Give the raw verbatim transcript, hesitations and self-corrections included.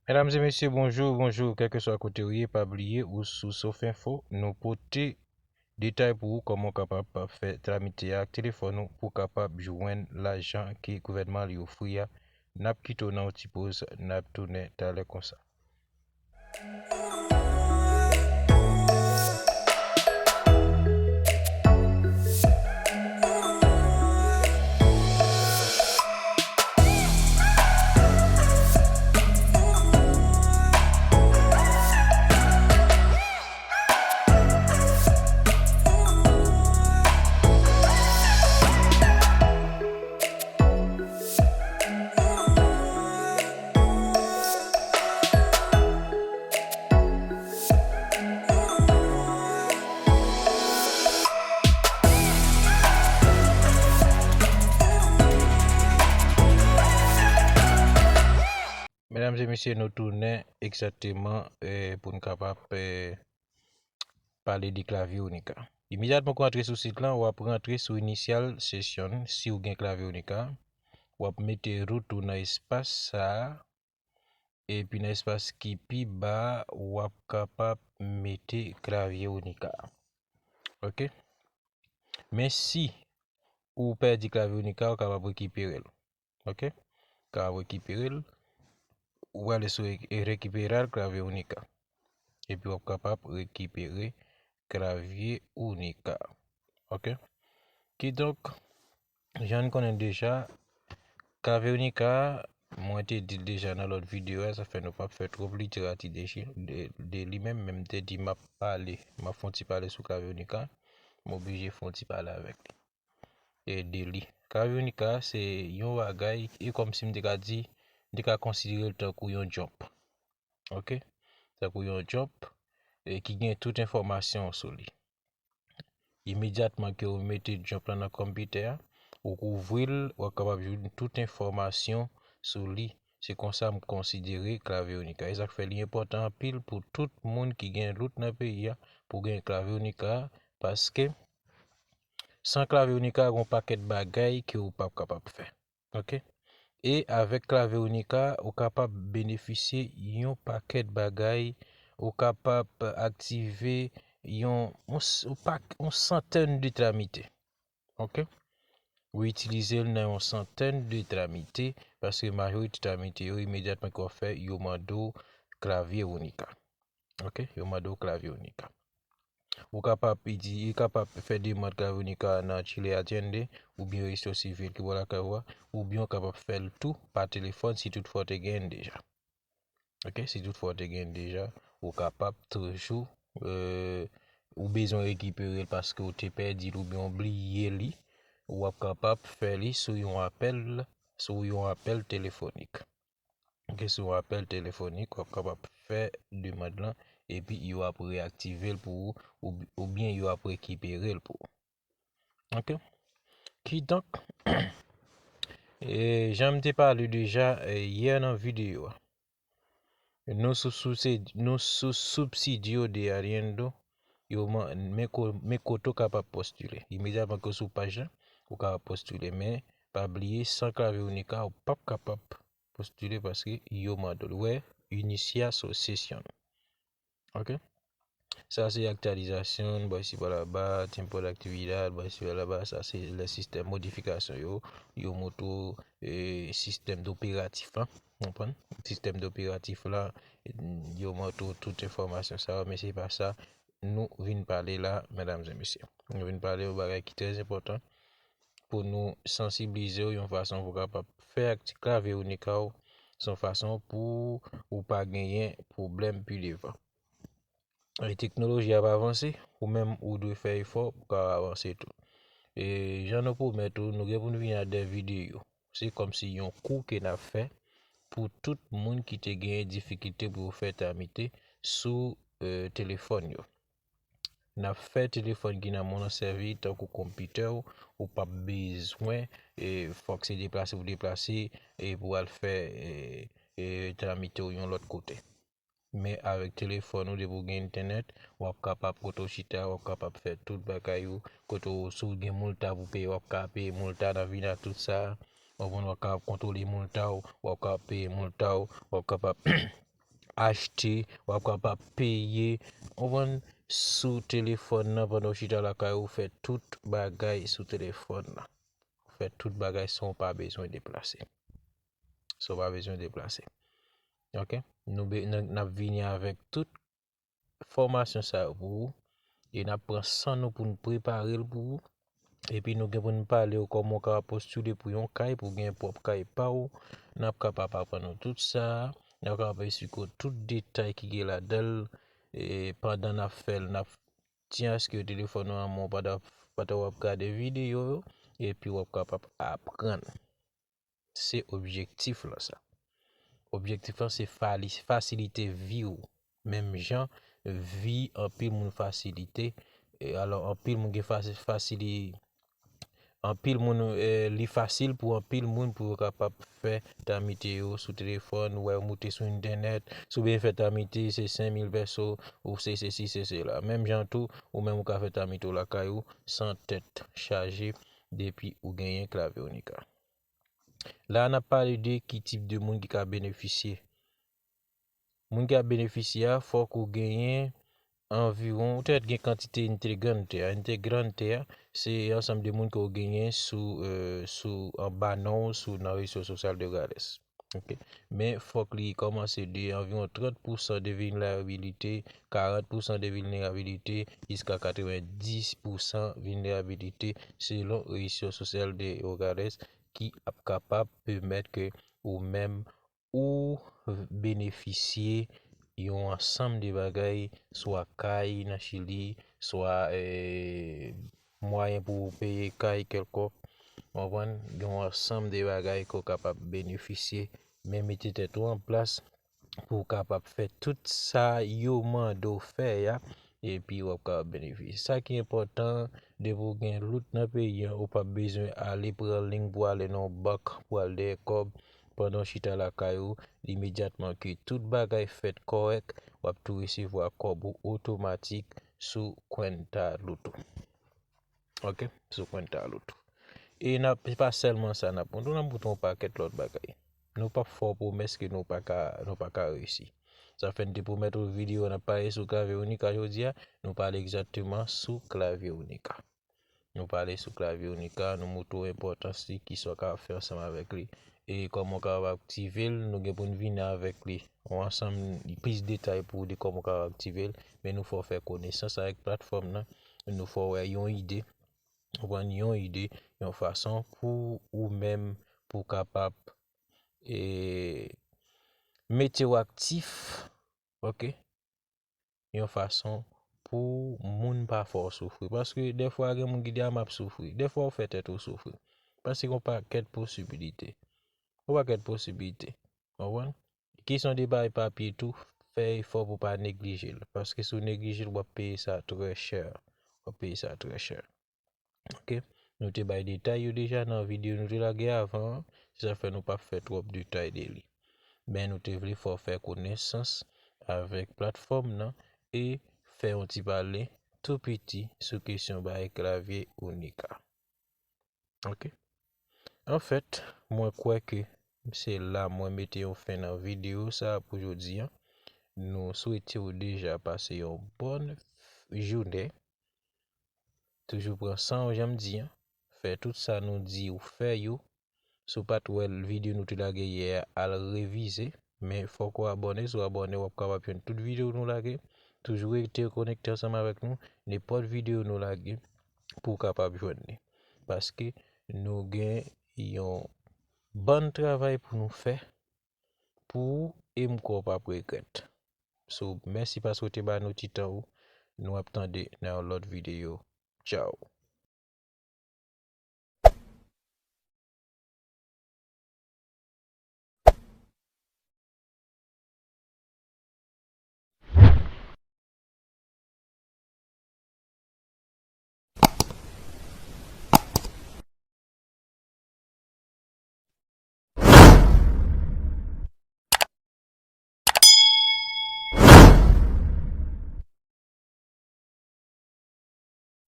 Medam e mesye, bonjou, bonjou, kèlkeswa kote w ye, pa bliye ou sou Sof Enfo, nou pote detay pou ou kòman w kapab fè tramite a ak telefòn ou pou w kapab jwenn lajan ke gouvènman li ofri a. N ap kite w nan yon ti poz, n ap tounen talè konsa. Medam e mesye, nou tounen egzakteman, eh, pou n kapab, eh, pale de klavye Unica. Imedyatman ke w antre sou sit lan, w ap rantre sou Initial Session si w gen klavye Unica. W ap mete root ou nan espas sa a. Epi nan espas ki pi ba a, w ap kapab mete klavye Unica. Ok? Men si ou pèdi klavye Unica, ou kapab rekipere l. Ok? Ou kapab rekipere l. Ou prale sou re-, rekiperal klavye Unica. Epi w ap kapab rekipere klavye Unica. Ok? Kidonk, jan n konnen deja, klavye Unica, mwen te di l deja nan lòt videyo a, sa fè nou p ap fè twòp literati de, de, de li menm, men m te di m ap pale, m ap fè yon ti pale sou klavye Unica, m oblije fè yon ti pale avèk li. E de li. Klavye Unica, se yon bagay, e kòmsi m te ka di, m te ka konsidere l tankou yon jump. Ok? Tankou yon jump, e ki gen tout enfòmasyon sou li. Imedyatman ke w mete jump lan nan kòmpitè a, ou ouvri l, w ap kapab jwenn tout enfòmasyon sou li. Se konsa m konsidere klavye Unica. E sa k fè li enpòtan anpil pou tout moun ki gen root nan peyi a, pou gen klavye Unica, paske san klavye Unica, gen yon pakèt bagay ke w p ap kapab fè. Ok? E avèk klavye Unica, ou kapab benefisye yon pakèt bagay, ou kapab aktive yon, yon, s-, yon pak-, yon santèn de tramite. Ok? Ou itilize l nan yon santèn de tramite, paske majorite tramite yo, imedyatman ke w fè, yo mande w klavye Unica. Ok? Yo mande w klavye Unica. Ou kapab iti-, ou kapab fè demann klavye Unica nan Chile Allende, oubyen Registro Civil ki bò lakay ou a, oubyen ou kapab fè l tou pa telefòn si toutfwa w te genyen l deja. Ok, si toutfwa w te genyen l deja, ou kapab toujou, euh, ou bezwen rekipere l paske w te pèdi l oubyen w bliye li, w ap kapab fè li sou yon apèl, sou yon apèl telefonik. Ok, sou apèl telefonik, w ap kapab fè demann lan, epi yo ap reaktive l pou ou, ou, oubyen yo ap rekipere l pou ou. Ok? Kidonk, e, jan m te pale deja, e, yè nan videyo a, nou sou, sou, se, nou sou subsidio de arriendo, yo man-, men ko-, men kote w kapab postile. Imedyatman ke w sou paj la, ou kapab postile, men pa bliye, san klavye Unica, ou p ap kapab postile paske yo mande w. Ou wè, iniciar sesión. Ok? Sa se aktyalizasyon, bò isi bò laba, tiempo de actividad, bò isi bò laba, sa se lè sistèm modifikasyon yo, yo montre w, e, sistèm de operatif la, konprann? Sistèm de operatif la, yo montre w tout enfòmasyon sa yo, men se pa sa nou vin pale la, medam e mesye. Nou vin pale yon bagay ki trè enpòtan, pou nou sansiblize w yon fason pou w kapab fè ak ti klavye Unica w, se yon fason pou ou pa genyen pwoblèm pi devan. E teknoloji ap avanse, ou menm ou dwe fè efò pou w ka avanse tou. E jan nou pwomèt ou, nou gen pou n vini ak de videyo. Se kòmsi yon kou ke n ap fè pou tout moun ki te genyen difikilte pou yo fè tramite sou, e, telefòn yo. N ap fè telefòn ki nan men w lan sèvi tankou konpitè w, ou p ap bezwen, e, fòk se deplase pou deplase, e pou al fè, e, e, tramite w yon lòt kote. Men avèk telefòn ou, depi w gen entènèt, w ap kapab kote w chita, w ap kapab fè tout bagay ou, kote w, si w gen moulta pou peye, w ap ka peye moulta nan vin ak tout sa, w konprann, w ap kapab kontwole moulta w, w ap kapab peye moulta w, w ap kapab achte, w ap kapab peye, w konprann, sou telefòn nan pandan w chita lakay ou, fè tout bagay sou telefòn nan. Ou fè tout bagay san w pa bezwen deplase. San w pa bezwen deplase. Ok? Nou, be- n, n ap vini avèk tout fòmasyon sa yo pou ou. E n ap pran san nou pou n prepare l pou ou. Epi nou gen pou n pale w kòman w kapab postile pou yon kay, pou w gen pwòp kay pa w. N ap kapab aprann ou tout sa. N ap kapab esplike w tout detay ki gen ladan l. E pandan n ap fè l, n ap tyen aske telefòn ou an men w pandan, pandan w ap gade videyo yo. Epi w ap kapab aprann. Se objektif lan sa. Objektif lan se fali- fasilite vi w. Menm jan vi anpil moun fasilite. E alò, anpil moun gen fasi- fasili- anpil moun, eh, li fasil pou anpil moun pou yo kapab fè tamite yo sou telefòn, wè, moute sou entènèt, si w bezwen fè tamite, se senk mil pèso, ou se sesi, se sela. Menm jan tou, ou menm ou ka fè tamite w lakay ou, san tèt chaje, depi ou genyen klavye Onika. La, n ap pale de ki tip de moun ki ka benefisye. Moun ki ap benefisye a, fòk ou genyen anviwon, ou te gen kantite integrante a. Integrante a, se ansanm de moun ke w genyen sou, eh, sou, anba non w, sou, nan rezo sosyal de Gades. Ok? Men fòk li kòmanse de anviwon trant pousan de vilnerabilite, karant pousan de vilnerabilite, jiska katrevenndis pousan vilnerabilite, selon rezo sosyal de Gades, ki ap kapab pèmèt ke ou menm ou benefisye yon ansanm de bagay, swa kay nan Chili, swa, eh, mwayen pou w peye kay kèlkòk. Ou konprann? Gen yon ansanm de bagay ke w kapab benefisye, men mete tèt ou an plas pou w kapab fè tout sa yo mande w fè a, epi w ap kapab benefisye. Sa ki enpòtan, depi w gen lout nan peyi an, ou p ap bezwen ale pran liy pou ale nan bank pou al dèyè kòb. Pandan w chita lakay ou, imedyatman ke tout bagay fèt kòrèk, w ap tou resevwa kòb ou otomatik sou Cuenta Loto. Ok? Sou Cuenta Loto. E n ap, se pa sèlman sa n ap montre w, n ap montre w yon pakèt lòt bagay. Nou p ap fè w pwomès ke nou pa ka, nou pa ka reyisi. Sa fè n te pwomèt ou videyo n ap pale sou klavye Onika jodi a, nou pale egzakteman sou klavye Onika. Nou pale sou klavye Onika, nou montre w enpòtans li, kisa w ka fè ansanm avèk li, e kòman w kapab aktive l, nou gen pou n vini avèk li. Yon ansanm plis detay pou w de kòman w kapab aktive l, men nou fè w fè konesans avèk platfòm nan, nou fè w wè yon ide, ou pran yon ide, yon fason pou ou menm, pou w kapab, e, mete w aktif, ok? Yon fason pou moun pa fè w soufri. Paske dèfwa gen moun ki di, "A, m ap soufri." Dèfwa ou fè tèt ou soufri. Paske gen yon pakèt posibilite. Yon pakèt posibilite. Ou konprann? Kesyon de bay papye tou, fè efò pou pa neglije l. Paske si w neglije l, w ap peye sa trè chè. W ap peye sa trè chè. Ok? Nou te bay detay yo deja nan videyo nou te lage avan an. Se sa fè nou p ap fè twòp detay de li. Men nou te vle fè w fè konesans avèk platfòm nan e fè yon ti pale tou piti sou kesyon bay klavye Onika. Ok? Anfèt, mwen kwè ke se la mwen mete yon fen nan videyo sa a pou jodi a. Nou swete w deja pase yon bòn jounen. Toujou pran san w, jan m di an. Fè tout sa nou di w fè yo. Si w pa t wè videyo nou te lage yè a, al revize. Men fòk ou abòne. Si w abòne, w ap kapab jwenn tout videyo nou lage. Toujou rete konekte ansanm avèk nou. Nenpòt videyo nou lage, pou w kapab jwenn li. Paske nou gen yon bann travay pou nou fè pou ou e m kwè w p ap regrèt. So, mèsi paske w te ba nou ti tan ou. Nou ap tande nan yon lòt videyo. Tchaw.